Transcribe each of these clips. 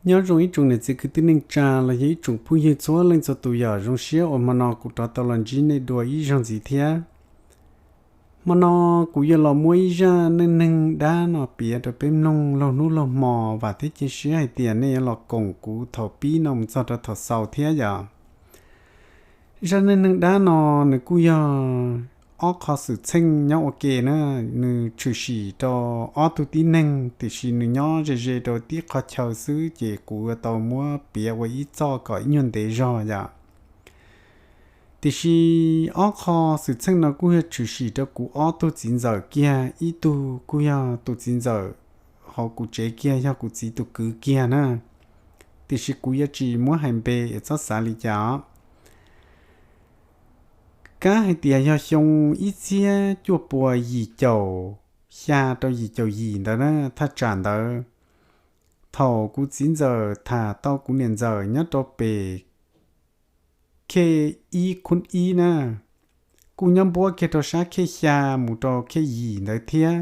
Nyob zoo ib tsoom niam txiv kwv tij neej tsa los yog ib tsoom phooj ywg txhua leej txhua tus yom, zoo siab uas hmo no kuv rov tau los ntsib nej dua ib zaug ntxiv thiab. Hmo no kuv yuav los muab ib zaj neej neeg dab no piav rau peb mloog laug hnub laug hmo, vam thiab cia siab hais tias nej yuav los koom kuv thaum pib no mus txog rau thaum xaus thiab yom. Zaj neej neeg dab no nws kuj yog ob qho xwm txheej nyob ua ke na, nws tshwm sim rau ob tug tib neeg, tiam sis nws nyob ze ze rau tib qho chaw xwb, ces kuv yuav tau muab piav ua ib txoj kom ib nyuag ntev zog yom. Tiam sis ob qho xwm txheej no kuj yog tshwm sim rau kuv ob tug txiv ntxawm kiag, ib tug kuj yog tus txiv ntxawm hauv kuv tsev kiag, yog kuv txiv tus kwv kiag na. Tiam sis kuv yuav tsis muab hais npe es txhob xav li cas os. Kab hais tias yog xyoo ib txhiab cuaj puas yim caum xya rau yim caum yim ntawd na, thaj tsam ntawd, thaum kuv txiv ntxawm tham tau kuv niam ntxawm nyob rau pem khej ib khub ib na, kuj nyob npuab kiag rau sab khej xya mus rau khej yim ntawd thiab.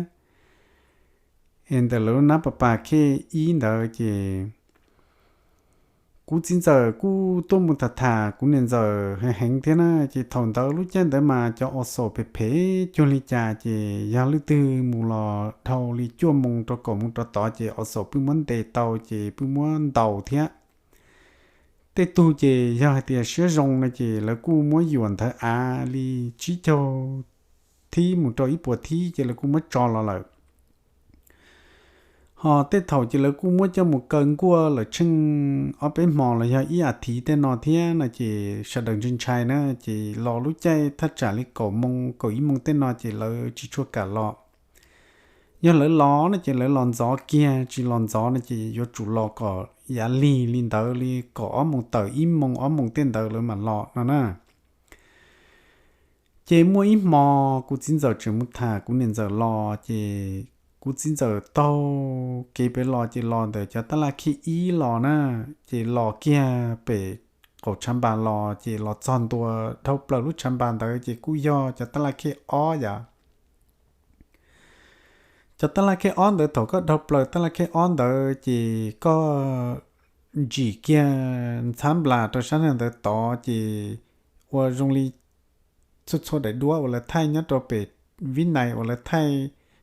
Es ntawm lawv lub nab pas pas khej ib ntawd ces kuv txiv ntxawm kuj tuaj mus tham tham kuv niam ntxawm heev heev thiab na, ces thaum ntawd lub caij ntawd mas cov aus xaum phem phem cuag li cas ces yog leej twg mus los dhau li cuaj moos rau kaum moos rov tod ces aus xaum pheej muab ntes tau ces pheej muab ntaus thiab. Tej tug ces yog hais tias siab zoo no ces lawv kuj muab yuam ntawd av li tsib caug thib mus rau ib puas thib ces lawv kuj muab tso los lawm. Ho tej thaum ces lawv kuj muab coj mus kaw nkuaj lawm tsheej ob peb hmo los yog ib as thiv tej no thiab no ces sawv daws ntshai ntshai na, ces los lub caij thaj tsam li kaum moos kaum ib moos tej no ces lawv tsis tshua kam los. Yog lawv los no ces lawv los ntxov kiag, tsis los ntxov no ces yuav tsum los kom yav lig li ntawd li kaum ob moos tawm ib moos ob moos tej ntawd lawv mam los no na. Ces muaj ib hmo kuv txiv ntxawm tseem mus tham kuv niam ntxawm los ces kuv txiv ntxawm taug kev pem los ces los ntawm cov tab laj khej ib los na, ces los kiag pem qaum tshav npas los ces los txog ntua dhau plaws lub tshav npas ntawd ces kuj yog cov tab laj khej ob yom. Cov tab laj khej ob ntawd thaum koj dhau plaws tab laj khej ob ntawd ces koj ntsim kiag ntxhab nplas rau sab nag ntawd tod ces ua zoo li txhua txhua daim duab uas lawv thaij nyob rau pem vib nais uas lawv thaij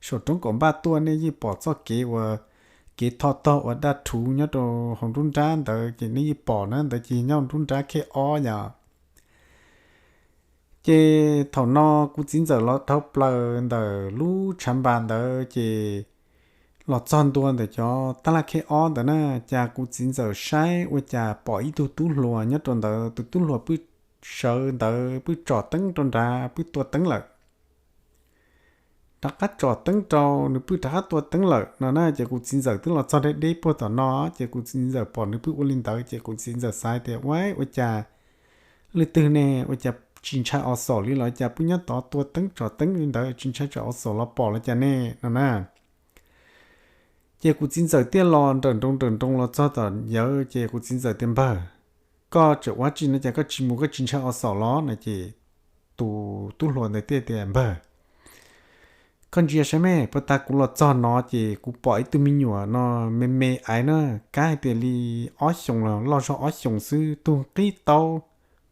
saum roob kaum npaj tuaj, nej yeej pom txoj kev uas kev tho tog uas daj rhuv nyob rau hauv nruab nrab ntawd ces nej yeej pom na, ntawd ces nyob nruab nrab khej ob yom. Ces thaum no kuv txiv ntxawm los dhau plaws ntawm lub tshav npas ntawd ces los txog ntua ntawm cov tab laj khej ob ntawd na, cas kuv txiv ntxawm saib ua cas pom ib tug tub hluas nyob rau ntawd, tus tub hluas pw sawv ntawd pw tsom teeb rau nrad pw tua teeb lawm. Rov qab tsom teeb rau nws pw rov qab tua teeb lawm no na, ces kuv txiv ntxawm twb los txog deb deb puag tom no, ces kuv txiv ntxawm pom nws pw ua li ntawd ces kuv txiv ntxawm xav tias, Ua, ua cas leej twg ne, ua cas tsis ntshai aus xaum li los cas pw nyob tod tua teeb tsom teeb li ntawd tsis ntshai tsam aus xaum los pom los cas ne no na. Ces kuv txiv ntxawm thiaj los nrawm nroos nrawm nroos los txog tom yawd ces kuv txiv ntxawm tias, Npawg, koj tseem ua dab tsi no cas koj tsis mus koj tsis ntshai aus xaum los no? Ces tus tub hluas ntawd thiaj tias, Npawg, koj ntsia saib me, puag ta kuv los txog no ces kuv pom ib tug me nyuam no me me aiv na, kab hais tias li ob xyoos los loj zog ob xyoos xwb, tug qib taub,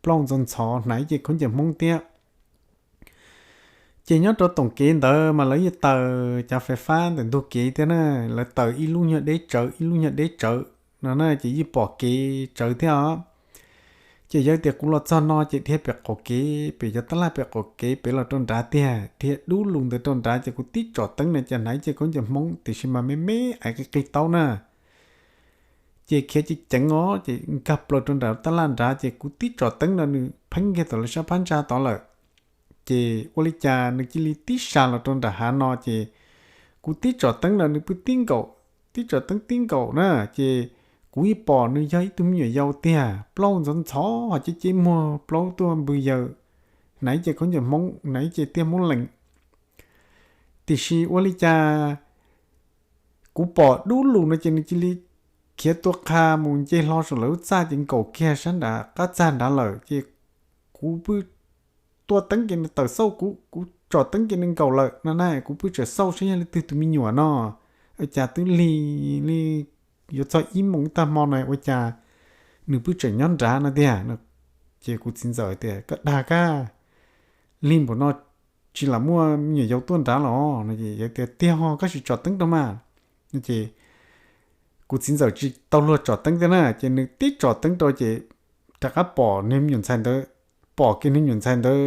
plaub ntxhov ntxhov, hnav ib ce khaub ncaws Hmoob thiab. Ces nyob rau tom kev ntawd mas lawv yeej taws cov fais fab ntawm ntug kev thiab na, lawv taws ib lub nyuag deb tsawv ib lub nyuag deb tsawv no na, ces yeej pom kev tsawv thiab os. Ces yawg tias kuv los txog no ces dhia pem qaum kev, pem cov tab laj pem qaum kev pem los rau nrad tiag, dhia dub lug ntawd rau nrad ces kuv tib tsom teeb no cas hnav ib ce khaub ncaws Hmoob tiam sis mas me me aiv qig qig taub na. Ces khiav ceev ceev os, ces nkag plaws rau nram tab laj nrad, ces kuv tib tsom teeb no nws pheeb kiag tom lawv sab phab ntsa tod lawm. Ces ua li cas nws cia li tib sa los rau nram hav no, ces kuv tib tsom teeb no nws pw tib nkaum, tib tsom teeb tib nkaum na, ces kuv yeej pom nws yog ib tug me nyuam yau tiag, plaub ntxhov ntxhov ho ceb ceb muag plaub tuaj npws yawg, hnav ib ce khaub ncaws Hmoob, hnav ib ce tiaj Hmoob Lees. Tiam sis ua li cas kuv pom dub lug no ces nws cia li khiav tua qha mus nce hlo saum lawv lub txaj ces nkaum kiag sab nrad qab txag nrad lawm, ces kuv pw tua teeb ces nws tawm xauj kuv, kuv tsom teeb ces nws nkaum lawm no na, kuv pw tseem xauj saib yog leej twg tus me nyuam no, cas twb lig li yuav txog ib moos ib tag hmo no ua cas nws pheej tseem nyob nrad no tiag. Ces kuv txiv ntxawm tias, Koj dag kab lig npaum no, tsis lam muaj me nyuam yaus tuaj nrad los? No ces yawg tias, Tiag ho, koj sim tsom teeb rau mas. No ces kuv txiv ntxawm tsis tau luag tsom teeb thiab na, ces nws tib tsom teeb rau ces rov qab pom niag me nyuam ntxhais ntawd, pom kiag niag me nyuam ntxhais ntawd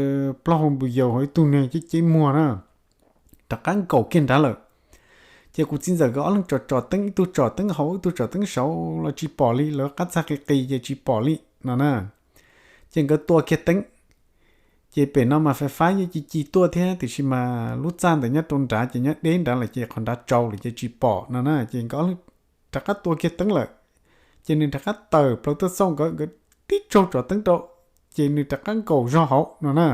plaub hau npws yaws hauv ib tug niag ceb ceb muag na, rov qab nkaum kiag nrad lawm. Ces kuv txiv ntxawm nkawd ob leeg tsom tsom teeb, ib tug tsom teeb hauv ib tug tsom teeb saud los tsis pom li, lawv qab txaj qis qis ces tsis pom li no na. Ces nkawd tua kiag teeb, ces pem no mas fais fab yeej ci ci tuaj thiab tiam sis mas lub txaj ntawd nyob rau nrad ces nyob deb nrad lawm ces qhov nrad tsaus lawm ces tsis pom no na. Ces nkawd ob leeg rov qab tua kiag teeb lawm, ces nws rov qab tawm plaws tuaj xauj nkawd, nkawd tib tsaug tsom teeb rau, ces nws rov qab nkaum zog hauv no na.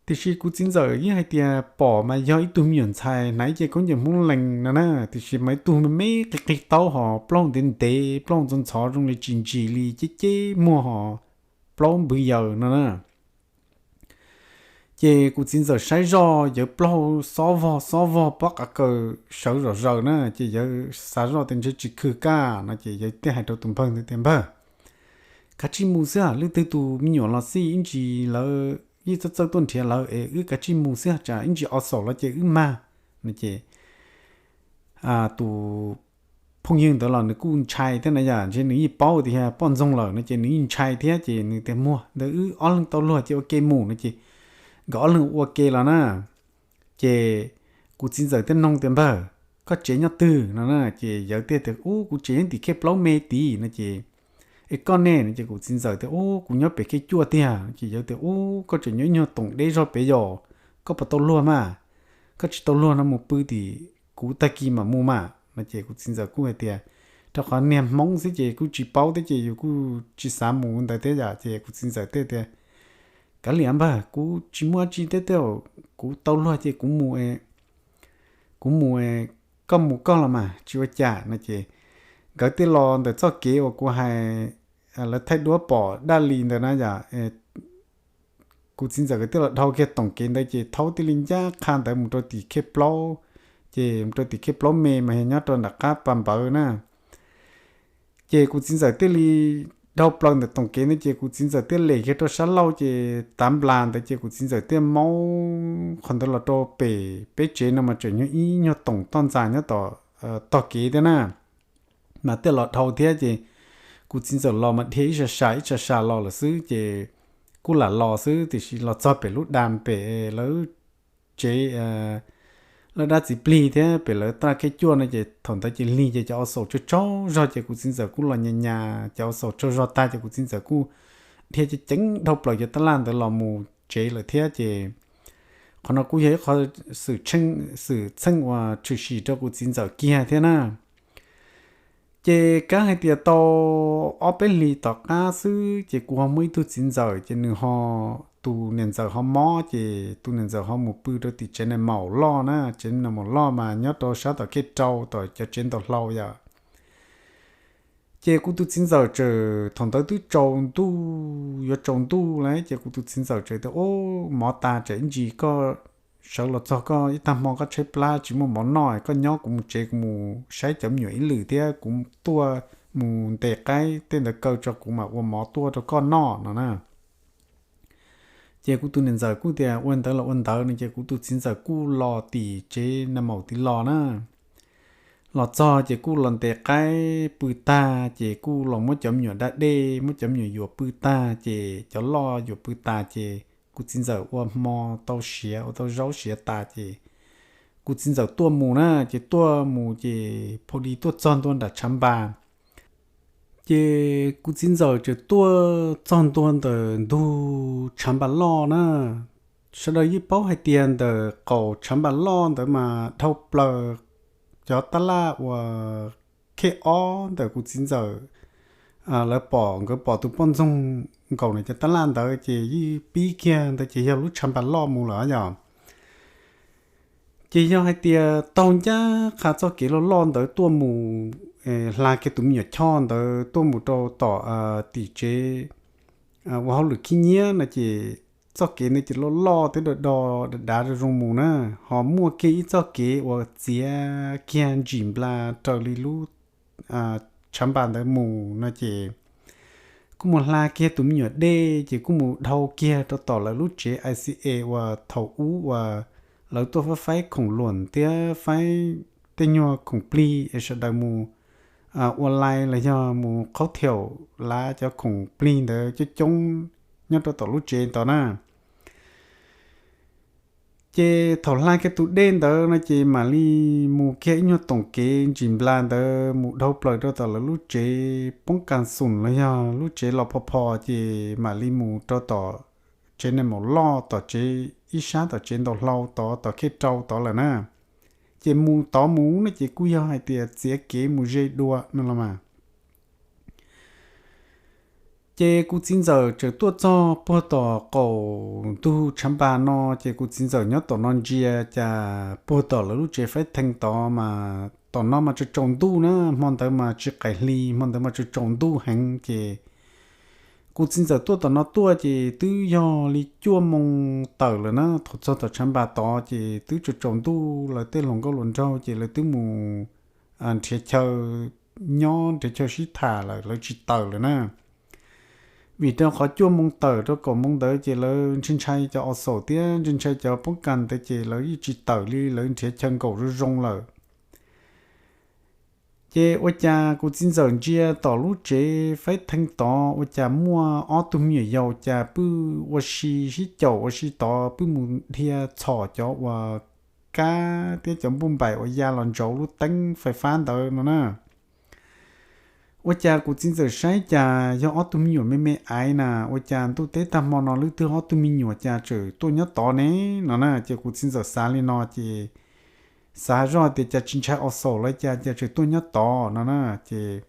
Tiam sis kuv txiv ntxawm yeej hais tias pom mas yog ib tug me nyuam ntxhais hnav ib ce khaub ncaws Hmoob Lees no na, tiam sis mas ib tug me me qig qig taub hos plaub ntev ntev, plaub ntxhov ntxhov zoo li tsis ntsim li, ceb ceb muag hos plaub npws yaws no na. Ces kuv txiv ntxawm saib zoj yawg plaub xob vog xob vog pob qav kaws sawv zom zaws na, ces yawg xav zoj tias ntshe tsis khw kaj no ces yawg thiaj hais rau tus npawg ntawd tias, Npawg, kav tsij mus xwb, leej twg tus me nyuam los xij ib ntsis lawv yeej txawj txawj tuaj nrhiav lawv es wb kav tsij mus xwb, tsam ib ntsis o xaum los ces wb mag no ces tus phooj ywg ntawd los nws kuj ntshai thiab na, yam ntshe nws yeej paub tias yog poj ntxoog lawm no ces nws yeej ntshai thiab ces nws tias, Muag, ntawd wb ob leeg tau luag ces ua ke mus no ces nkawd ob leeg ua ke los na. Ces kuv txiv ntxawm thiaj noog tias, Npawg, koj tsev nyob twg no na? Ces yawg thiaj tias, Ub, kuv tsev nyob tim khej plaub me tid no ces, Es koj ne? No ces kuv txiv ntxawm tias, Ub, kuv nyob pem khej cuaj tiag. Ces yawg tias, Ub, koj tseem nyob ib nyuag toom deb zog pem yom, koj puas tau luag mas? Koj tsis tau luag no mus pw tim kuv tag kis mam mus mas no ces kuv txiv ntxawm kuj hais tias, rau qhov niag Hmoob xwb ces kuj tsis paub thiab ces yus kuj tsis xav mus ntawd thiab yom. Ces kuv txiv ntxawm thiaj tias, Kav liam npawg, kuv tsis muaj dab tsi thiab, kuv tau luag ces kuv mus, kuv mus, koj mus koj los mas tsis ua cas no ces nkawd thiaj los ntawm txoj kev uas kuv hais, lawv thaij duab pom daj li ntawd na yom. Kuv txiv ntxawm nkawd thiaj los dhau kiag toom kev ntawd ces thaub thiaj li ncaj qha ntawd mus rau tim khej plaub, ces mus rau tim khej plaub me mas yog nyob rau nram qab pas npawv na. Ces kuv txiv ntxawm thiaj li dhau plaws ntawm toom kev ntawd ces kuv txiv ntxawm thiaj lem kiag rau sab laug ces tav nplas ntawd ces kuv txiv ntxawm thiaj maub qhov ntawd los rau pem peb tsev no mas tseem nyob ib nyuag toom toj ntxas nyob tom tog kev thiab na, mas thiaj los dhau thiab ces kuv txiv ntxawm los mas dhia ib sas sas ib sas sas los lawm xwb ces kuj lam los xwb tiam sis los txog pem lub dam pem lawv tsev, lawv dab txiv plig thiab pem lawv taj khej cuaj no ces thaum ntawd ces lig ces cov au xaum tsaug tsaug zog ces kuv txiv ntxawm kuj los nyas nyas cov au xaum tsaug zog tag ces kuv txiv ntxawm kuj dhia ceev ceev dhau plaws cov tab laj ntawd los mus tsev lawm thiab ces qhov no kuj yog ib qhov xwm txheej uas tshwm sim rau kuv txiv ntxawm kiag thiab na. Ces kab hais tias tau ob peb hlis tom qab xwb ces kuv ho muaj ib tug txiv ntxawm ces nws ho, tus niam ntxawm ho mob ces tus niam ntxawm ho mus pw rau tim tsev nais maum loj na, tsev nais maum loj mas nyob rau sab tom khej rau tom cov tsev ntaus hlau yom. Ces kuv tus txiv ntxawm txawm thaum ntawd twb tsaus ntuj, yuav tsaus ntuj lawm ces kuv tus txiv ntxawm txawm tias, Ub, mob tas tsam ib ntsis koj sawv los txog koj ib tag hmo koj tshaib plab tsis muaj mov noj, koj nyob kuv mus tsev kuv mus saib cov me nyuam ib lwm thiab kuv tuaj mus ntes qaib tej ntawd kaw tso kuv mam ua mov tuaj rau koj noj no na. Ces kuv tus niam ntxawm kuj tias, Ua ntawd los ua ntawd no ces kuv tus txiv ntxawm kuj los tim tsev nais maum tid los na. Los txog ces kuj los ntes qaib pw tag ces kuj los muab cov me nyuam da dej muab cov me nyuam yuam pw tag ces cov loj yuam pw tas ces kuv txiv ntxawm ua hmo tau siav ua tau zaub siav tas ces kuv txiv ntxawm tuaj mus na, ces tuaj mus ces pha li tuaj txog ntua nram tshav npas. Ces kuv txiv ntxawm txawm tuaj txog ntua ntawm ntug tshav npas loj na. Sawv daws yeej paub hais tias ntawm qaum tshav npas loj ntawd mas dhau plaws cov tab laj uas khej ob ntawm kuv txiv ntxawm, lawv pom, nkawd pom tus poj ntxoog nkaum ntawm cov tab laj ntawd ces yeej pib kiag ntawd ces yog lub tshav npas loj mus lawm yom. Ces yog hais tias taug ncaj qha txoj kev loj loj ntawd tuaj mus, hla kiag tus me nyuam choj ntawd tuaj mus rau tom tim tsev ua hauj lwm khib nyiab no ces txoj kev ntawd ces loj loj thiab do do dav dav zoo zoo mus na, ho muaj kiag ib txoj kev uas txiav kiag ntsim nplas raws li lub tshav npas ntawd mus no ces kuj mus hla kiag tus me nyuam dej ces kuj mus dhau kiag rau tom lawv lub tsev I C A uas thaum ub uas lawv tuaj faib faib khoom luam thiab faib tej nyuag khoom plig es sawv daws mus ua lai los yog mus qhaub thiaum lav cov khoom plig ntawd coob coob nyob rau tom lub tsev ntawd na. Ces thaum hla kiag tus dej ntawd no ces mam li mus kiag ib nyuag toom kev ntsim nplas ntawd mus dhau plaws rau tom lawv lub tsev poob kas xoom los yog lub tsev los pho pho ces mam li mus rau tom tsev neeg maum loj tom tsev ib sab tom tsev ntaus hlau tod tom khej rau tod lawm na. Ces mus tod mus no ces kuj yog hais tias txiav kev mus ze dua no los mas. Ces kuv txiv ntxawm txawm tuaj txog puag tom qaum ntug tshav npas no ces kuv txiv ntxawm nyob tom no ntsia cas puag tom lawv lub tsev faib theej tod mas tom no mas tsaus tsaus ntuj na, hmo ntawd mas tsis qaim hli, hmo ntawd mas tsaus tsaus ntuj heev ces kuv txiv ntxawm tuaj tom no tuaj ces twb yog li cuaj moo tawm lawm na, thaum txog tom tshav npas tod ces twb tsaus tsaus ntuj lawv tej hluas nkauj hluas nraug ces lawv twb mus nrhiav chaw nyob nrhiav chaw sib tham lawm, lawv tsis tawm lawm na. Vim rau qhov cuaj moo tawm rau kaum moo ntawd ces lawv ntshai ntshai cov aus xaum thiab ntshai ntshai cov poob kas ntawd ces lawv yeej tsis tawm li, lawv nrhiav chaw nkaum zoo zoo lawm. Ces ua cas kuv txiv ntxawm ntsia tom lub tsev faib theej tod ua cas muaj ob tug me nyuam yaus cas pw ua si sib caum ua si tod, pw mus dhia txhom cov uas kab thiab cov npuj npaim uas ya los ntsauv lub teeb fais fab ntawd no na. Ua cas kuv txiv ntxawm saib cas yog ob tug me nyuam me me aiv na, ua cas ntuj teb tag hmo no lub twg ob tug me nyuam cas tseem tuaj nyob tod ne no na. Ces kuv txiv ntxawm xav li no ces xav zoj tias cas tsis ntshai aus xaum los cas, cas tseem tuaj nyob tod no na. Ces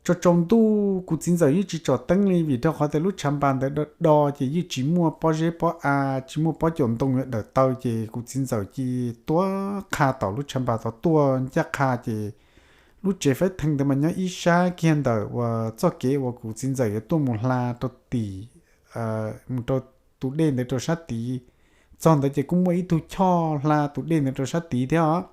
tsaus tsaus ntuj kuv txiv ntxawm yeej tsis tsom teeb li vim rau qhov tias lub tshav npas ntawd do do ces yeej tsis muaj pob zeb pob av, tsis muaj pob caum ntoo yuav dawm taw ces kuv txiv ntxawm cia tuaj qha tom lub tshav npas tod tuaj ncaj qha ces lub tsev faib theej ntawd mas nyob ib sab kiag ntawm uas txoj kev uas kuv txiv ntxawm yuav tuaj mus hla rau tim mus rau tus dej ntawd rau sab tid. Txog ntawd ces kuj muaj ib tug choj hla tus dej ntawd rau sab tid thiab os.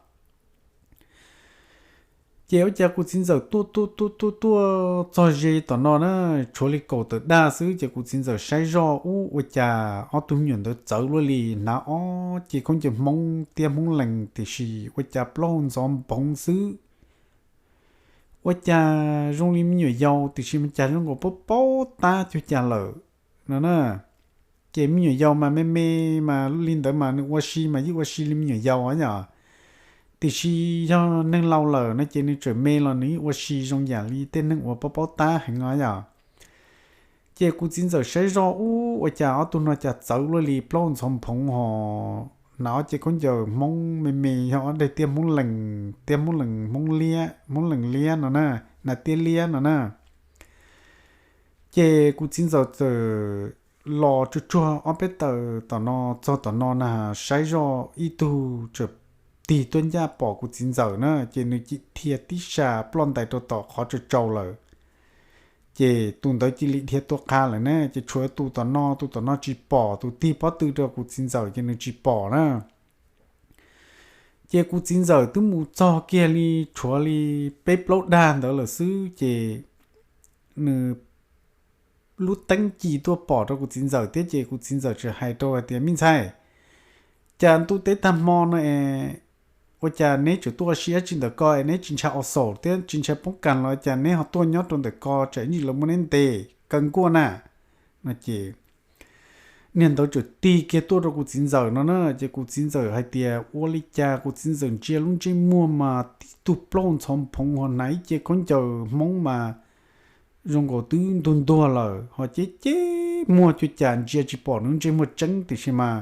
Ces ua cas kuv txiv ntxawm tuaj tuaj tuaj tuaj tuaj txog ze tom no na, tshuav li kaum tawm daj xwb ces kuv txiv ntxawm saib zoj ub ua cas ob tug me nyuam ntawd txawv luaj li, hnav ob ce khaub ncaws Hmoob tiab Hmoob Lees tiam sis ua cas plaub ntxhov nphoov xwb. Ua cas zoo li me nyuam yaus tiam sis mas cas zoo nkaus paub paub tab cuag cas lawm no na. Ces me nyuam yaus mas me me mas li ntawd mas nws ua si mas yeej ua si li me nyuam yaus yom. Tiam sis yog neeg laus lawm no ces nws tseem me los nws yeej ua si zoo yam li tej neeg uas paub paub tab heev os yom. Ces kuv txiv ntxawm saib zoj ub ua cas ob tug no cas txawv luaj li, plaub ntxhov nphoov ho hnav ob ce khaub ncaws Hmoob me me, yog ob daim tiab Hmoob Lees, tiab Hmoob Lees, Hmoob Lees liab no na, hnav tiab liab no na. Ces kuv txiv ntxawm txawm los tsuag tsuag ob peb tawm tom no txog tom no na, saib zoj ib tug tseem tig tuaj ncaj pom kuv txiv ntxawm na, ces nws cia li dhia tib sas ploj ntais rau tom qhov tsaus tsaus lawm. Ces tus ntawd cia li dhia tuaj qha lawm na, ces tshuav tus tom no, tus tom no tsis pom, tus tig pob tw rau kuv txiv ntxawm ces nws tsis pom na. Ces kuv txiv ntxawm twb mus txog kiag li tshuav li peb plaub dag ntawd lawm xwb ces nws lub teeb ci tuaj pom rau kuv txiv ntxawm thiab ces kuv txiv ntxawm txawm hais rau hais tias, Me ntxhais, cas ntuj teb tag hmo no es ua cas neb tseem tuaj ua si dab tsi ntawm ko es neb tsis ntshai aus xaum thiab tsis ntshai poob kas los cas neb ho tuaj nyob rau ntawm ko, tsam ib ntsis lawv muab neb ntes kaw nkuaj na? No ces niag ntawd txawm tig kiag tuaj rau kuv txiv ntxawm no na, ces kuv txiv ntxawm hais tias, Ua li cas kuv txiv ntxawm ntsia lub ntsej muag mas tib tug plaub ntxhov nphoov ho hnav ib ce khaub ncaws Hmoob mas zoo nkaus twb ntuag ntuag lawm ho ceb ceb muag, cuag cas ntsia tsis pom nws lub ntsej muag tseeb tiam sis mas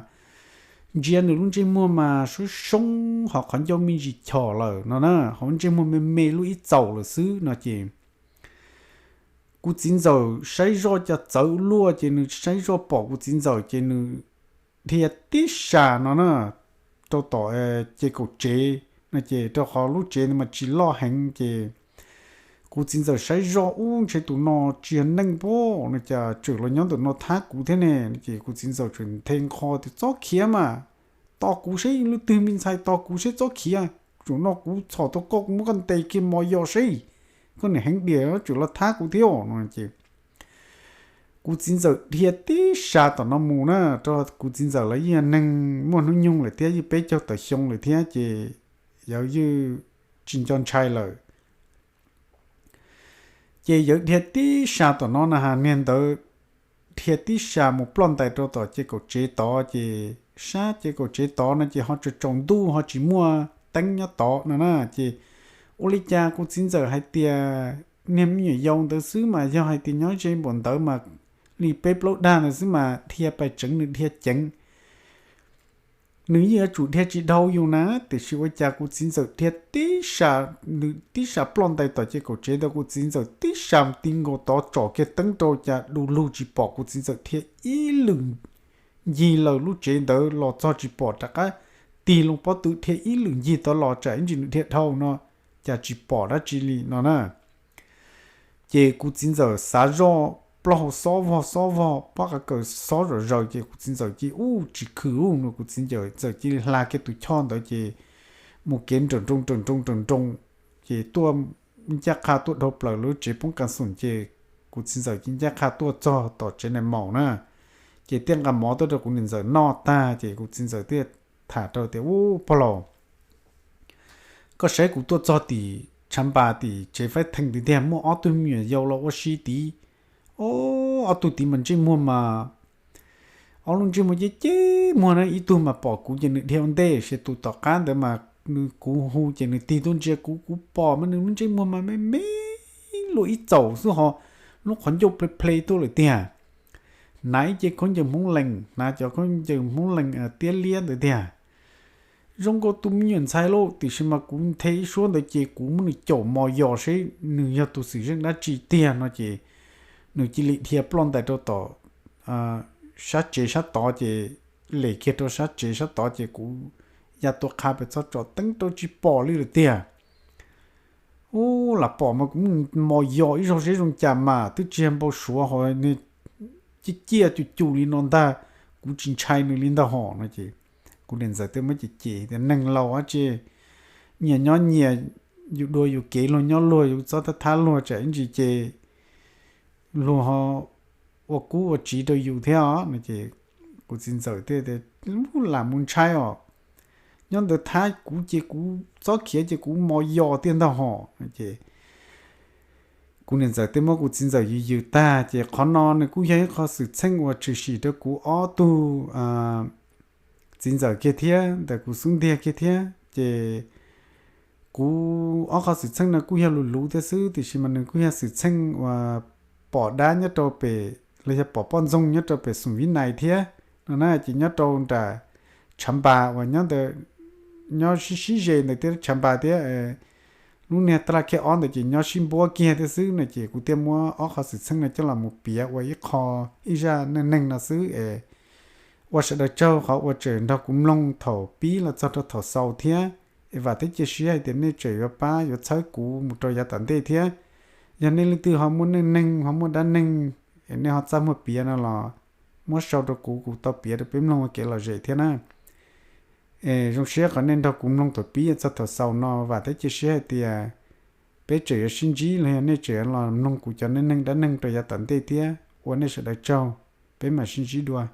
ntsia nws lub ntsej muag mas soob soob ho qhov ncauj me ntsis chom lawm no na, ho lub ntsej muag me me lub ib txaus lawm xwb no ces kuv txiv ntxawm saib zoj cas txawv luaj ces nws saib zoj pom kuv txiv ntxawm ces nws dhia tib sas no na rau tom ces kaum tsev no ces rau qhov lub tsev ntawd mas tsis loj heev ces Kuv txiv ntxawm saib zoj ub ntshe tus no tsis yog neeg pab no cas tseem los nyob ntawm no thab kuv thiab ne. Ces kuv txiv ntxawm tseem nthe nqho tias txob khiav mas, tos kuv seb leej twg me ntxhais, tos kuv seb txob khiav, zaum no kuv txhom tau koj, kuv muab koj ntes kiag mos yos seb, koj niam heev diam tseem los thab kuv thiab no. Ces kuv txiv ntxawm dhia tib sab tom no mus na, rau kuv txiv ntxawm lawv yeej yog neeg muaj hnub nyoog lawm thiab, yeej peb caug tawm xyoo lawm thiab ces yawg yeej tsis nco ntshai lawm. Ces yawg dhia tib sab tom no na, niag ntawd dhia tib sab mus ploj ntais rau tom ces kaum tsev tod, ces sab ces kaum tsev tod no ces ho tsaus tsaus ntuj ho tsis muaj teeb nyob tod no na. Ces ua li cas kuv txiv ntxawm hais tias niag me nyuam yaus ntawd xwb mas yog hais tias nyob ze npaum ntawd mas li peb plaub dag ntawd xwb mas dhia pais tseev nws dhia ceev, nws yeej yuav tsum dhia tsis dhau yus na. Tiam sis ua cas kuv txiv ntxawm dhia tib sab, nws tib sab ploj ntais tom ces kaum tsev ntawd, kuv txiv ntxawm tib sab ti nkaus tod tsom kiag teeb rau cas du lug tsis pom, kuv txiv ntxawm dhia ib lwm ncig lawm lub tsev ntawd los txog tsis pom, rov qab tig loo pob tw dhia ib lwm ncig tod los tsam ib ntsis nws dhia dhau no cas tsis pom dab tsi li no na. Ces kuv txiv ntxawm xav zoj, plaub hau xob vog xob vog, pob qa kawm xob zom zaws, ces kuv txiv ntxawm cia ub tsis khwm ub no, kuv txiv ntxawm cia li hla kiag tus choj ntawd ces mus kev nrawm nroos nrawm nroos nrawm nroos, ces tuaj ncaj qha tuaj dhau plaws lub tsev poob kas xoom, ces kuv txiv ntxawm cia ncaj qha tuaj txog tom tsev nais maum na. Ces thiaj nqa mov tuaj rau kuv niam ntxawm noj tag ces kuv txiv ntxawm thiaj tham rau tias, Ub pog laus, koj saib kuv tuaj txog tim tshav npas tim tsev faib theej tid tiag, muaj ob tug me nyuam yaus los ua si tid. Ob tug tid mas ntsej muag mas, ob lub ntsej muag ceb ceb muag na, ib tug mas pom kuv ces nws dhia ua ntej, ces tus tom qab ntawd mas nws, kuv hu ces nws tig tuaj ntsia kuv, kuv pom mas nws lub ntsej muag mas me me luaj ib txaus xwb ho lub qhov ncauj ple ple tuaj lawm tiag. Hnav ib ce khaub ncaws Hmoob Lees, hnav cov khaub ncaws Hmoob Lees tiab liab ntawd tiag. Zoo nkaus tus me nyuam ntxhais lauj, tiam sis mas kuv nthe ib suab ntawd ces kuv muab nws caum mos yos seb nws yog tus xwm txheej dab tsi tiag no ces nws cia li dhia ploj ntais rau tom sab tsev sab tod ces lem kiag rau sab tsev sab tod ces kuv ya tua qha pes txog tsom teeb rau tsis pom li lawm tiag. Ub, lam pom mas kuv mos yos ib zaug seb zoo cas mas twb tsis yog npau suav ho, nws ciaj ciaj cum cum li no ntag, kuv tsis ntshai nws li ntag hos no ces kuv niam ntxawm thiaj muab cem cem tias, Neeg laus dab tsi, nyias nyob nyias, yus dua yus kev, luag nyob luag, yus txhob thab thab luag tsam ib ntsis ces luag ho ua kub ua tsiv rau yus thiab os no ces kuv txiv ntxawm thiaj tias, Ub, lam mus ntshai os, nyob ntawd thab kuv ces kuv txob khiav ces kuv mos yos tiag ntag hos no ces kuv niam ntxawm thiaj muab kuv txiv ntxawm yws yws tag ces qhov no nws kuj yog ib qho xwm txheej uas tshwm sim rau kuv ob tug txiv ntxawm kiag thiab ntawm kuv xub ntiag kiag thiab ces kuv ob qho xwm txheej no kuj yog luv luv thiab xwb, tiam sis mas nws kuj yog xwm txheej uas pom dab nyob rau pem, los yog pom poj ntxoog nyob rau pem xoom Vib Nais thiab no na, ces nyob rau nram tshav npas uas nyob ntawd, nyob sib sib ze ntawd thiab tshav npas thiab lub niag taj laj khiab ob ntawd ces nyob sib npuab kiag thiab xwb no ces kuv thiaj muab ob qho xwm txheej no coj los mus piav ua ib qho, ib zaj neej neeg no xwb es ua sawv daws tsaug qhov uas tseem nrog kuv mloog thaum pib los txog rau thaum xaus thiab. Es vam thiab cia siab hais tias nej tseem yuav pab yuav txhawb kuv mus rau yav tom ntej thiab. Yog nej leej twg ho muaj neej neeg ho muaj dab neeg es nej ho txaj muag piav no los muab sau rau kuv, kuv tau piav rau peb mloog ua kev lom zem thiab na. Es zoo siab qhov nej nrog kuv mloog thaum pib txog thaum xaus no, vam thiab cia siab hais tias peb tseem yuav sib ntsib los yog nej tseem yuav los mloog kuv cov neej neeg dab neeg rau yav tom ntej thiab. Ua nej sawv daws tsaug, peb mam sib ntsib dua.